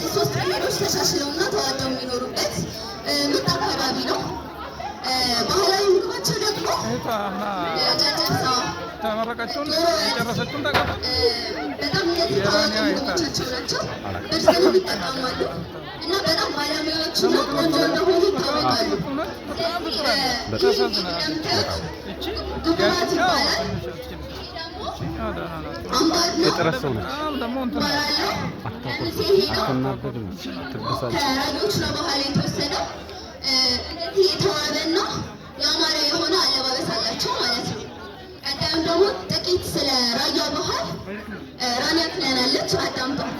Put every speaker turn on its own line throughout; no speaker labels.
እነዚህ ሶስት ብሔሮች ተሻሽለውና ተዋደው የሚኖሩበት ምርጥ አካባቢ ነው። ባህላዊ ምግባቸው ደግሞ
እህቷ አምና
ጨጨብሳ፣
ተመረቀችውን
ዶሮ ወጥ
የጨረሰችውን ታውቃለህ?
በጣም የታወቁ ምግቦቻቸው ናቸው። በብዛት ይጠቀማሉ እና በጣም ባለሙያዎችና ቆንጆ እንደሆኑ ይታወቃሉ።
እውነት በጣም
ስለዚህ
ፍቅር አለ።
ይህ
ታሳዝናለች።
እንደምታዩት
እቺ
ጉልባት
ያቺኛው
ይባላል።
ትንሽ አትችልም።
ይሄ ደግሞ
ያው ደህና ናት።
አምባር ነው።
የጥረት ሰው ነች።
በጣም ደግሞ እንትን
አምባር
ናት።
አለው።
አታኮርፍም፣
ቀሚሴ ይሄ ነው።
አትናደድም፣ አትበሳጭም።
ከራዮች ነው ባህል የተወሰደው። እንደዚህ የተዋበና ያማረ የሆነ አለባበስ አላቸው ማለት ነው። ቀጣዩም ደግሞ ጥቂት ስለ ራያ ባህል ራኒያ ትለናለች። አዳምጧት።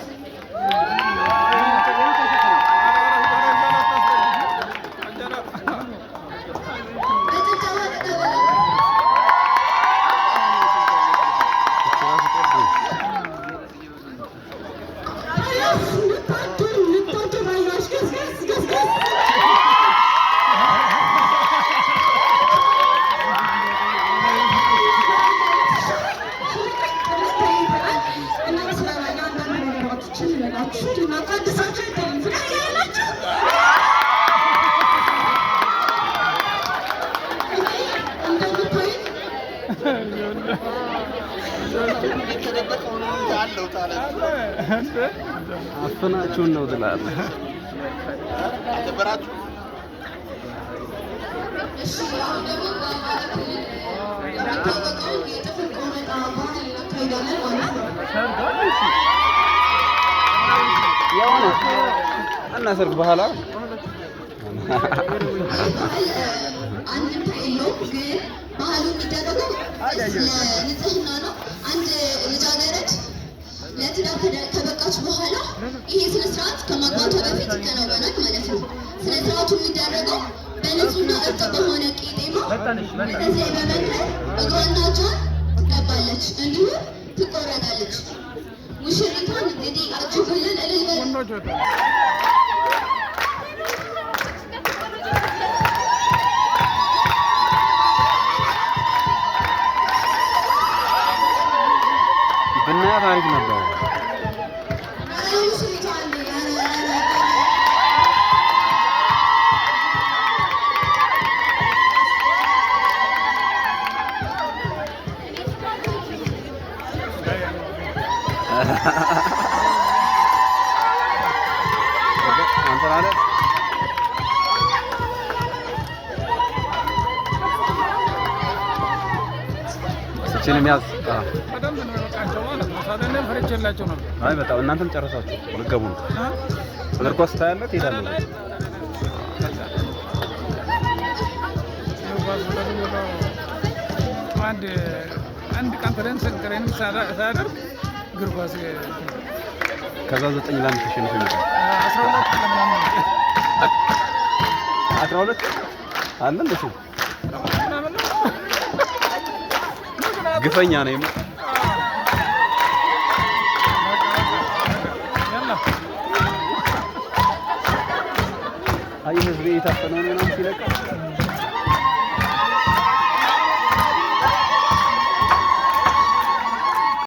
በጭብጨባ ተቀበሏት።
እቺ ራሱ ጤፍ ነች።
ልታድር ልታድር ራያዎች ገስገስ ገስገስ።
እና ስለ ራያ አንዳንድ ነገሮችን ልበላችሁ ልናቃድሳችሁ ይገኝ ፍቃድ ያላችሁ እንደምታዩት
አፍናችሁን ነው ትላለህ።
እሺ፣ አሁን ደግሞ በአማራ ክልል የሚታወቀውን የጥፍር ቆረጣ ባህል እናካሂዳለን ማለት ነው።
ያው ነው እና ሰርግ ባህል አይደል?
ይህ ባህል አንድምታ የለውም፣ ግን ባህሉ የሚደረገው ለንጽህና ነው። አንድ ልጃገረድ ለትዳር ከበቃች በኋላ ይሄ ስነ ስርዓት ከማግባቷ በፊት ይከናወናል ማለት ነው። ስነ ስርዓቱ የሚደረገው በንጹህና እርጥብ በሆነ ቄጤማ እንደዚህ በመንከር እግሯና እጇን ትቀባለች፣ እንዲሁም ትቆረጣለች። ሙሽሪቷን እንግዲህ አጅቡልን፣ እልል በሉ።
ወንዶች ወጡ።
ብናያት አሪፍ ነበር።
ኧረ ሙሽሪቷን፣ ኧረ ኧረ ኧረ።
አንተን አለ። እችንም ያዝ። አዎ።
በደንብ ነው የበቃቸው ማለት ነው። ታዲያ እኔም ፈርቼላቸው ነበር።
አይ በጣም እናንተም ጨረሳችሁ ልትገቡ ነው።
እ?
እግር ኳስ ታያለህ፣ ትሄዳለህ።
እግር ኳስ ብሎ አንድ አንድ ቀን training ሳያደርግ እግር ኳስ
ከዛ 9-1 ተሸንፎ ይመጣል።
12 ለምናምን
12 አለ እንደሱ
ምናምን ነው። ምክንያቱም
ግፈኛ ነው የምር።
በቃ በቃ ያላ።
አይ ህዝቤ የታፈነው ነው ምናምን ሲለቀ